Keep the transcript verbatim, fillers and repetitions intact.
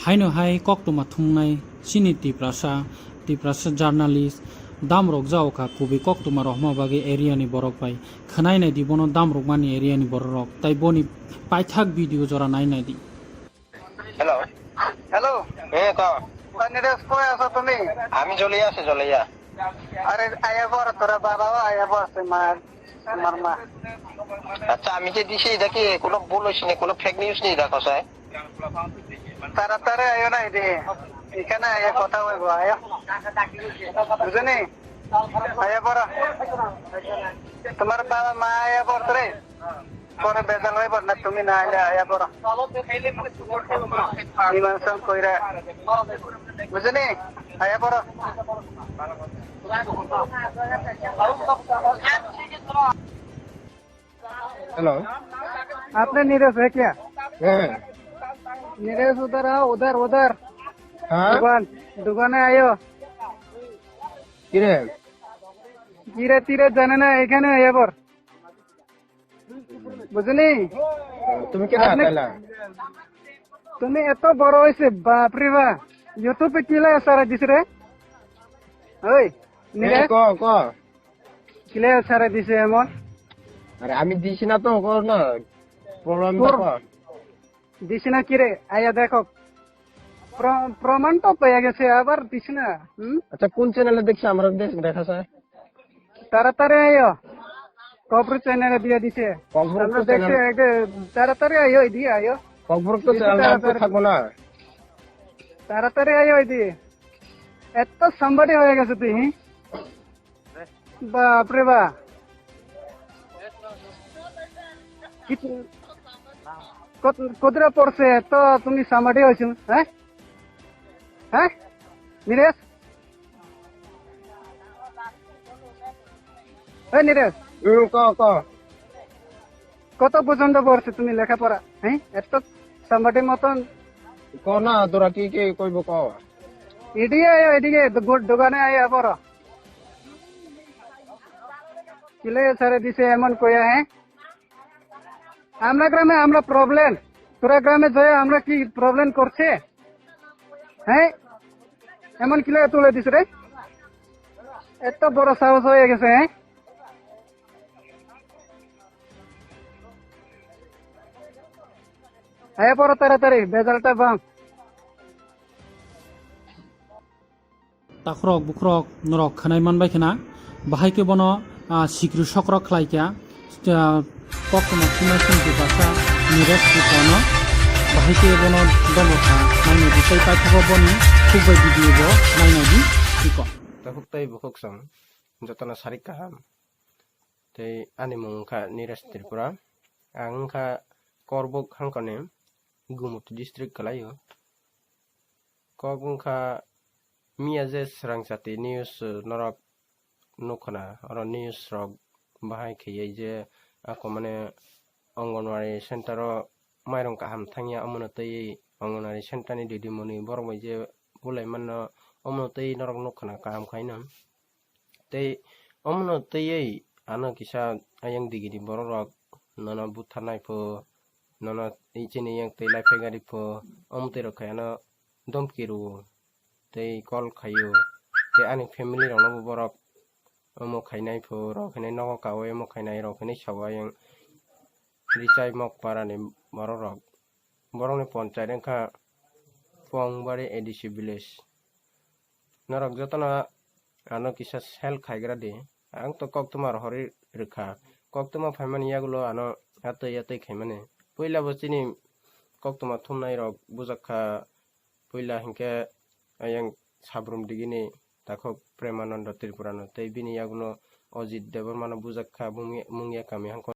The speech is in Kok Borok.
Haino hai koktwma thumnai chini Tiprasa, Tiprasa journalist, damrok jao kha kubui koktwma rohorma bagwi area ni borok bai. Khwnai nai di bono damrokmani area ni borok rok, tai boni paithak video jora nai nai di. Hello. Hello. এ ক। তা নিরেশ, কই আছো তুমি? আমি জ্বলিয়া আছি, জ্বলিয়া। আরে, আয়া বড় তোরা বাবাও আয়া বড়, তোমার, তোমার মা। আচ্ছা, আমি যে দিছি, এটা কি কোনো ভুল হয়েছে না, কোনো ফেক নিউজ নেই দেখো, স্যার? তাড়াতাড়ি আয়ো না, এদি। এখানে আয়া কথা হইব, আয়ো। বুঝনি? আয়া বড়। তোমার বাবা মা আয়া বড় রে। Pore bezal hoi bor na tumi na aile aya boro. Iman sam koira. Bujhni? Aya boro. Hello. आपने नीरज है क्या? हाँ। नीरज उधर आओ, उधर, उधर। हाँ? दुकान, दुकाने आयो। কিরে? কিরে তিরে জানে না, এখানে আয়া বর। বুঝলি? তুমি কেন আপনি আতাইলা? তুমি এত বড় হইছে, বাপ রে বাপ। YouTube-এ কিলা সারা দিছে রে? ওই, এ, নীলেশ? ক, ক। কিলা সারা দিছে এমন? আরে আমি দিছি না তো, কর না। প্রমাণ তোর দেখো। দিছি না কি রে? আয়া দেখো। প্র-, প্রমাণ তো পেয়ে গেছে, আবার দিস না। হুম? আচ্ছা, কোন চ্যানেলে দেখছে? আমরা দেখ-, দেখা যায়। তাড়াতাড়ি আয়ো। কবর চ্যানেলে দিয়ে দিছে। কবর আমরা তো দেখছি, চ্যানেল। এই যে, তাড়াতাড়ি আয়ো, এদিকে আয়ো। কবর তো এদিকে চ্যানেল তাড়াতাড়ি। থাকবো না। তাড়াতাড়ি আয়ো, এদিকে। এত সাংবাদিক হয়ে গেছে তুই, হুম? বাপ রে বাপ। কি-, কত-, কতটা পড়ছে? তো তুমি সামাটি হয়েছো, হ্যাঁ? হ্যাঁ? নীরেশ? এই নীরেশ, হুম, ক, ক। কত পর্যন্ত পড়ছে তুমি লেখাপড়া? হ্যাঁ? এত সামাটির মতন। ক না, তোরা কি কি কইব ক। এদিকে আয়, এদিকে দো-, দোকানে আয় আবার। কিলে সারে দিছে এমন কইয়া, হ্যাঁ? আমরা গ্রামে আমরা প্রবলেম, তোরা গ্রামে যায় আমরা কি প্রবলেম করছে, হ্যাঁ? এমন কিলে তুলে দিছে রে, এত বড় সাহস হয়ে গেছে, হ্যাঁ? হ্যাঁ, বড় তাড়াতাড়ি বেজালটা বাম। Takhurok bukhurok norok khwnai manbai khna, bahai khe bono, ah, sikri sokrok khlai kha, ah, koktwma thumnai chini Tiprasa Niresh Tripurano, bahai khe bono domo kha, nainai di tei paithago boni khukbai video bo nainai di tiko. Takhuk tei bukhuk song jotono sarik kaham. Tei ani mung wngkha Niresh Tripura. Ang wngkha Korbuk hangkani Gumut district kwlaio. Kok wngkha miya je swrang jati news, uh, norok nukhna, oro news rok bahai khaiwi je ako mane Anganwadi center o mairung kaham thangya, omono twiwi Anganwadi center ni didimoni borok bai je bulai manno, omono twiwi norok nukhna kaham khaino. Tei omono twiwi ano kisa ayang digini borok rok nono butharnai pho, nono chini yang twi lai phai gari pho, omo twi rok khai ano domki rwo tei call khaio. Tei ani family rokno bo borok omo khainai pho, rok hinwi nogo kaui omo khainai, rok hinwi sao ayang Richai Mokpara ni borok rok. Borok ni ponchai wngkha Pongbari A D C village. Norok jotono ano kisa help khaigra di. Ang to koktwma rohorwi rwkha. Koktwma phaimani yagulo ano atwi atwi khaimani. Puila bo chini koktwma thumnai rok bujak kha. Puila hinkhe ayang Sabrum digini takhuk Premananda Tripurano tei bini yagulo Ajit Debbarmano bujak kha, mungya, mungya kami hangkho.